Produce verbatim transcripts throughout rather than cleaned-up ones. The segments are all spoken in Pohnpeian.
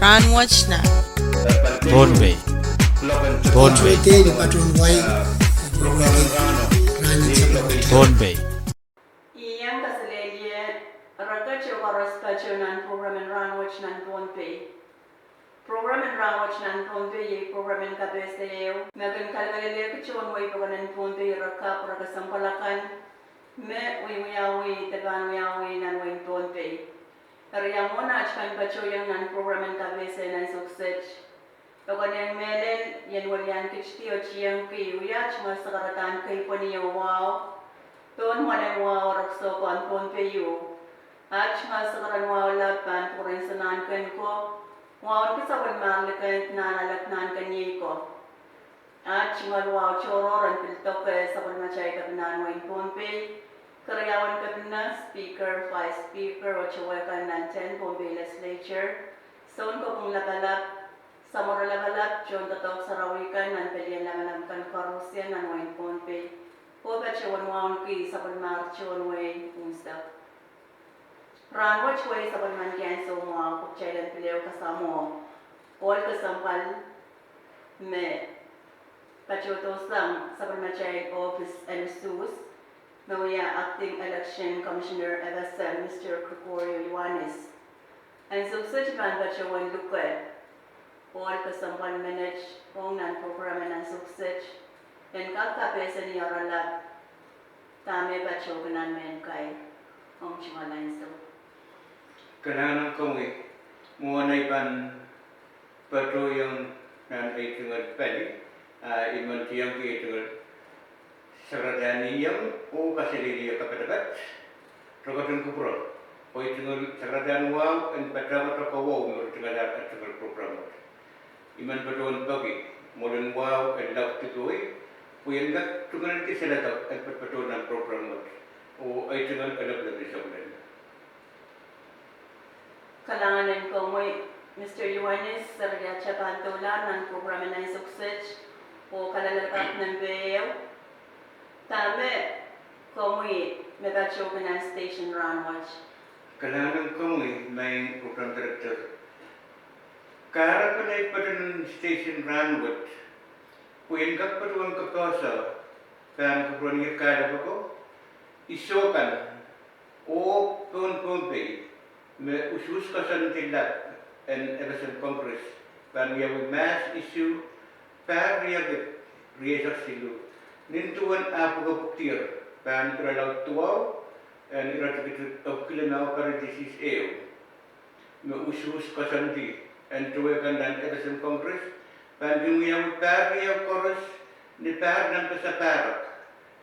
Rahnwet nan Pohnpei. Pohnpei. Pohnpei. Ih, ien kaselehlie rekete koaros pato nan prokram en Rahnwet nan Pohnpei. Prokram en Rahnwet nan Pohnpei iei prokram en kapehse ehu me kin kalekelehki tohn wehi pokon en Pohnpei, re kak, re kesempwal akan me wiwiawi de pahn wiawi nan wehin Pohnpei. Eri ia mwohn aht kan patohiong nan prokram en kapehse nan ansou kiset, e konehng mehlel ien welian kitidi oh tiengki wia tungoal sakaradahn keipweni oh wahu pohn mwoalen wahu reksokon Pohnpei ieu. Aht tungoal sakaradahn wahu lap pahn pwurehng sanahnken ko, wahu en kisapwellimahr likend nan alap nan keniei ko. Aht tungoal wahu tohrohr en pil doke sapwellimatail kepinahn wehin Pohnpei, keriaun kepina, Speaker, Vice Speaker, oh towe kan nan tehn Pohnpei Legislature, Sounkopwung Lapalap, Samworo Lapalap, tohndoadoahk sarawi kan nan pelien lamalam kan koarusie nan wehin Pohnpei, oh patohwan wauneki sapwellimahr tohn wehi unsek. Rahnwet wehi sapwellimaniki ansou mwahu, pwe kitail en pil ehu kasamwo ohl kesempwal me patohdohsang sapwellimatail ohpis en usuhs, me wia Acting Election Commissioner FSM, Mister Gregorio Ioannis. Ansou kiset I pahn patohwan luke ohl kesempwal menet ong nan prokram en ansou kiset en kak kapehseni oaralap dahme patohki nan mehn kai ong tungoal ansou. Kalahngan ong komwi. Mwohn ei pahn patohiong nan ei tungoal pali, a I men tiengki ei tungoal sakaradahn iang oh kaselehlie kapatapat, re ketin kupwure, pwe ei tungoal sakaradahn wahu en patohwan kawauwih me re tungoal aht tungoal prokram wet. I men patohwan peki mwoalen wahu en laud kihpwei, pwe ien kak tungoal kiseladek en patohwan nan prokram wet, oh ei tungoal elep lemi souleng. Kalahngan en komwi, Mister Ioannis, seri atail pahn doula nan prokram en ansou kiset oh kalelapak nempe ehu, dahme komwi me patohki nan station rahnwet. Kalahngan en komwi, Maing Prokram Direktor. Kahrepen ei patohwan station rahnwet, pwe ien kak patohwan kapehse, pahn kupwuren ie kahlap ako, iso kan oh pohn Pohnpei me usuhs koasoandi lap en FSM Congress pahn wiawi Mahs isuh pahr riekid rieisek siluh, nin duwen ah pwukpwukdier pahn irelaud duwau en iretikitik epwiki limau parenthesis ehu, me usuhs koasoandi en towe kan nan FSM Congress pahn kin wiawi pahr riau koaros ni pahr nempe sapahrek,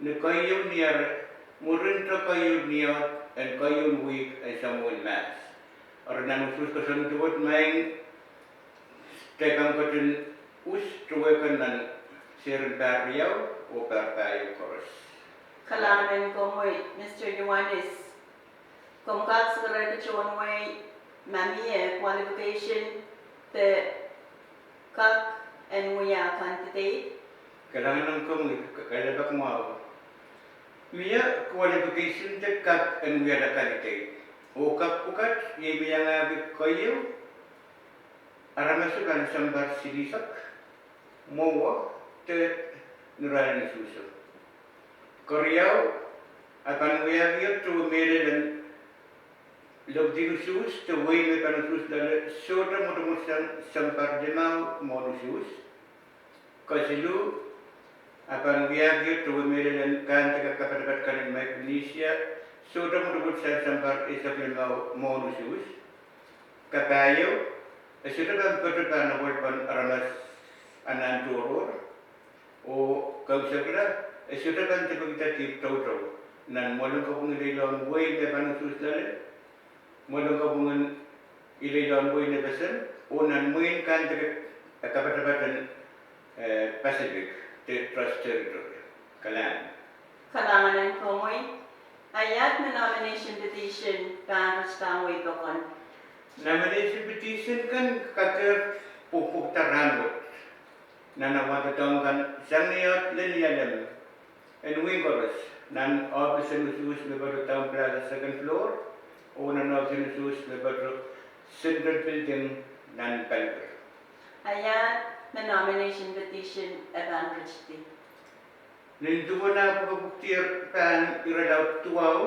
ni keieu Niare mwurin de keieu Niehd en keieun wihk en samwin Mahs. Eri nan usuhs koasoandi wet, Maing, kitail pahn ketin us towe kan nan seren pahr riau oh pahr pahieu koaros. Kalahngan en komwi, Mister Ioannis. Komw kak sakarehki tohn wehi ma mie qualification de kak en wia candidate? Kalahngan en komwi, kalelapak mwahu. Mie qualification de kak en wiahla candidate, oh kak pwukat iei me iangahki keieu, aramaso pahn sounpar silihsek mwowe de ni rahn en usuhso. Keriau, a pahn wiahkier towe mehlel en lepwidin usuhs de wehi me pahn usuhs loale sohte mwotomwot sang sounpar limau mwohn usuhs. Kesiluh, a pahn wiahkier towe mehlel en kahndeik kapatapat kan en Micronesia sohte mwotomwot sang sounpar eisek limau mwohn usuhs. Kapahieu, e sohte pahn patohwan apwalpen aramas anahn tohrohr. Oh keieu, e sohte pahn dipekihda dihp toutou nan mwoalen kopwung ileilohn wehi me pahn usuhs loale, mwoalen kopwung ileilohn wehi FSM, oh nan mwein kahndeik kapatapat en Pacific de Trust Territory. Kalahngan. Kalahngan en komwi. A iahd me nomination petition pahn ritidahng wehi pokon? Nomination petition kan kakehr pwukpwukda rahnwet nan awa doadoahk kan sang ni oahd lel ni alem en wehi koaros, nan ohpis en usuhs me patoh Town Plaza second floor, oh nan ohpis en usuhs me patoh Central Building nan paliwar. Ia me nomination petition e pahn ritidi? Nin duwen ah pwukoa pwukat pahn irelaud duwau,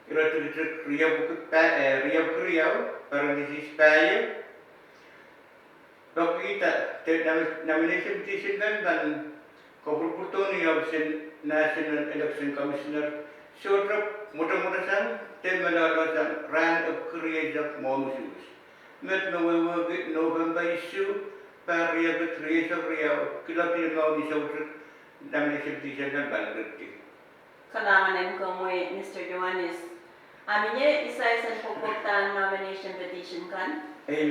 iretikitik riau pwukat pa-, eh, riau pwukat riau, parenthesis pahieu, pwukat, de nom-, nomination petition kan pahn kapwurpwurdohng ni ohpis en National Election Commissioner, sohte mwotomwoto sang de meloalosang rahn epwiki rieisek mwohn usuhs. Met me wehwehki November isuh, pahr riekid rieisek riau, kiloak limau ni soutik, nomination petition kan pahn ritidi. Kalahngan en komwi, Mister Ioanis. A mie isais en pwekpwekdahn nomination petition kan? Ei,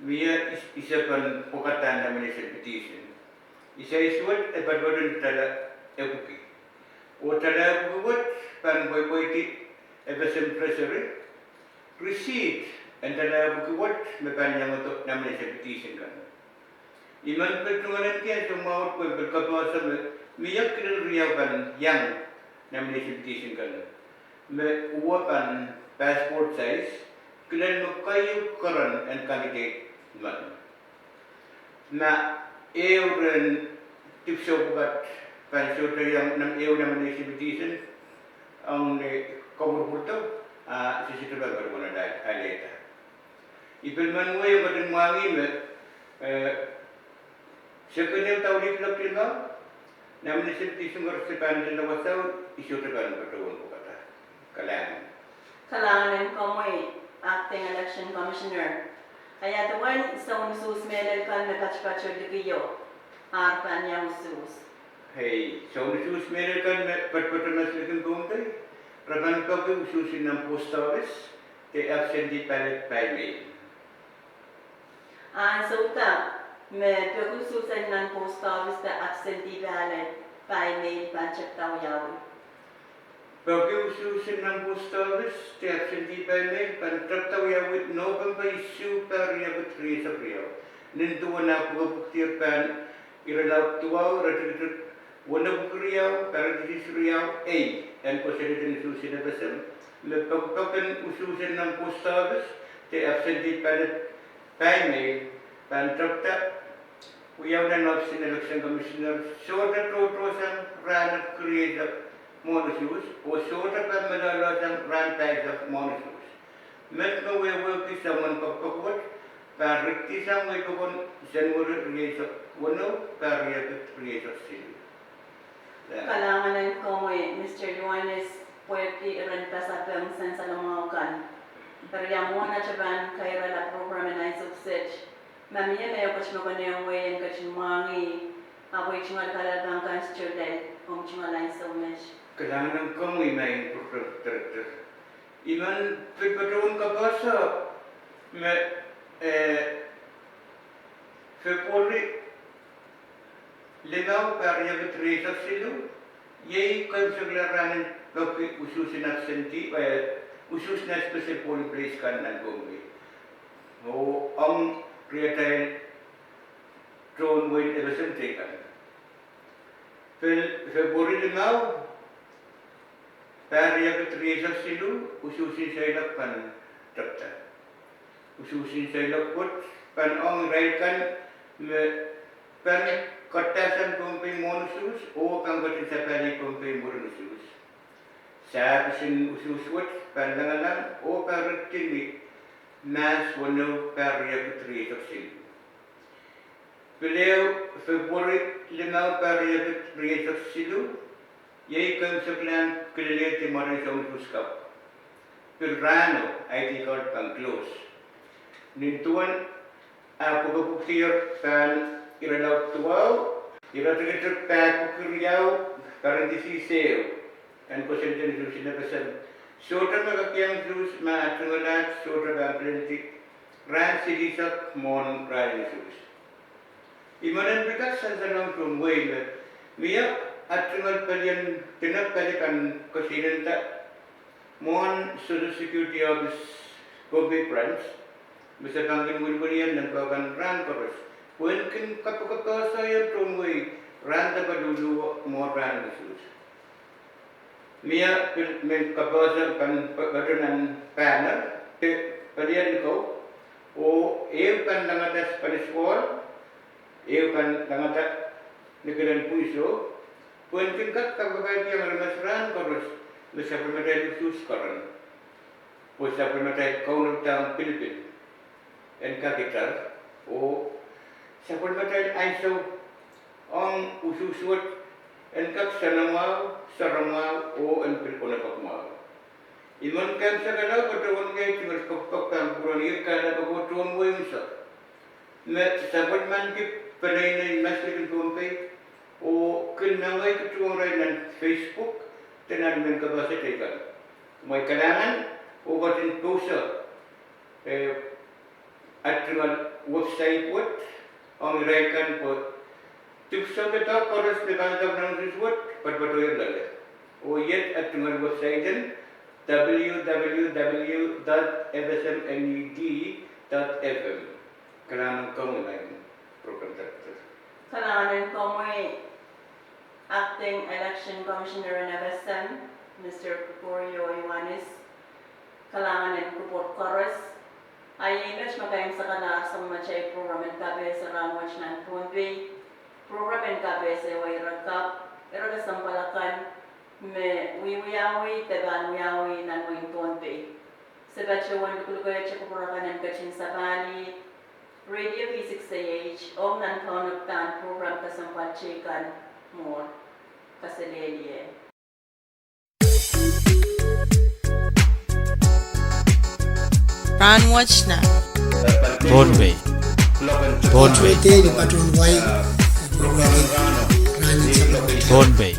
mie is-, isais en pwekpwekdahn nomination petition. Isais wet e patopato ni tala epwiki. Oh tala epwiki wet pahn pweipweidi FSM Treasury, receipt en tala epwiki wet me pahn iangodo nomination petition kan. I men pil tungoalenki ansou mwahu wet pwehn pil kapehse me mie kilel riau pahn iang nomination petition kan, me uwen pahn passport size, kilel me keieu keren en candidate men. Ma ehu rehn dipwisou pwukat pahn sohte iang nom-, ehu nomination petition ong ni kapwurpwurdo, a se sohte pahn patohwan alehda. I pil men wia ketin mwahngih me, eh, se kin iang daulih kiloak limau, nomination petition koaros pahn lella wasao, I sohte pahn patohwan pwekada. Kalahngan. Kalahngan en komwi, Acting Election Commissioner. Ia duwen soun usuhs mehlel kan me patopato likio, ar pahn iang usuhs? Ei, soun usuhs mehlel kan me patopato mahs likin Pohnpei, re pahn peki usuhs en nan post office, de absentee ballot by mail. Ansou da me peki usuhs en nan post office de absentee ballot by mail pahn tepda wiawi? Peki usuhs en nan post office de absentee by mail pahn tepda wiawi November isuh, pahr riekid rieisek riau. Nin duwen ah pwukoa pwukat pahn irelaud duwau, iretikitik weneu pwukat riau, parenthesis riau A, en kosonned en usuhs en FSM, me pekipek en usuhs en nan post office de absentee ballot by mail pahn tepda wiawi nan ohpis en Election Commissioner, sohte tohtohsang rahn epwiki rieisek mwohn usuhs, oh sohte pahn meloalosang rahn pahisek mwohn usuhs. Met me wehwehki soangen pekipek wet pahn ritidi sang wehi pokon Senweri rieisek weneu, pahr riekid rieisek siluh. Kalahngan en komwi, Mister Ioanis, pwehki iren pasapeng sansal mwahu kan. Eri ia mwohn atail pahn kairala program en ansou kiset, ma mie mehkot me konehng wehi en ketin mwahngih, ahpw ei tungoal kaladipahn kan, Sister Lel, omw tungoal ansou met. Kalahngan en komwi, Madam Program Director. I men pil patohwan kapehse me, eh, February limau, pahr riekid rieisek siluh, iei keimwseklahn rahn en peki usuhs en absentee, eh, usuhs nan special polling place kan nan Pohnpei. Oh ong riatail tohn wehin FSM teikan. Pil February limau, pahr riekid rieisek siluh, usuhs en seiloak pahn tepda. Usuhs en seiloak wet pahn ong irail kan me pahn kadasang Pohnpei mwohn usuhs oh pahn ketin sapahlih Pohnpei mwurin usuhs. Sahpis en usuhs wet pahn langalang oh pahn ritidi ni Mahs weneu, pahr riekid rieisek siluh. Pil ehu February limau, pahr riekid rieisek siluh, iei keimwseklahn kilelehdi mwaren soun usuhs kapw. Pil rahno ID card pahn close. Nin duwen ah pwukoa pwukat pahn irelaud duwau, iretikitik pahr epwiki riau, parenthesis ehu, en kosonned en usuhs en FSM, sohte me kak iang usuhs ma ah tungoal aht sohte pahn kileldi rahn silihsek mwohn rahn en usuhs. I men pil kak sansalohng tohn wehi me mie ah tungoal pelien dene pali pahn kesihnenda mwohn Social Security Office, Pohnpei Branch, me se pahn kin wiliwilian nempe kan rahn koaros pwehn kin kapakap koasoiong tohn wehi rahn depe luluwe mwohn rahn en usuhs. Mie pil men kapehse pahn patopato nan banner, de pelien likou, Oh ehu pahn langada Spanish Wall, ehu pahn langada ni kilin pwihn soh, pwehn kin kak kapakapaikiong aramas rahn koaros me sapwellimatail usuhs keren. Pwe sapwellimatail kaunopada pilipil en kak itar, oh sapwellimatail ansou ong usuhs wet en kak soanamwahu, soaramwahu, oh en pil onopek mwahu. I men kaimwisekala patohwan ngehi tungoal pokpok pahn pwuren ire kahlap ako tohn wehi unsek me sapwellimaniki peneinei maslikin Pohnpei, oh kin nangeiki tuhwong irail nan Facebook de nan mehn kapasen teikan. Kumwail kalahngan, oh ketin pousehla, eh, at tungoal website wet ong irail kan pwe dipwisou doadoahk koaros me pahn kak nan usuhs wet, patopato loale. Oh iet at tungoal website en W W W dot F S M N E D dot F M. Kalahngan komwi, Madam Program Director. Kalahngan en komwi, Acting Election Commissioner en F S M, Mister Gregorio Ioannis. Kalahngan en kupwur koaros. A iei met me kaimwisekala sang matail program en kapehse rahnwet nan Pohnpei. Program en kapehse wei ire kak, ire kesempwal akan me wiewiawi de pahn wiawi nan wehin Pohnpei. Se patohwan lukulukehte kupwur akan en ketin sapahl Radio V six A H ong nan kaunopadahn program kesempwal teikan mwohn. Kaselehlie. Rahnwet nan Pohnpei. Pohnpei. Tei ni patohwan wai, Pohnpei.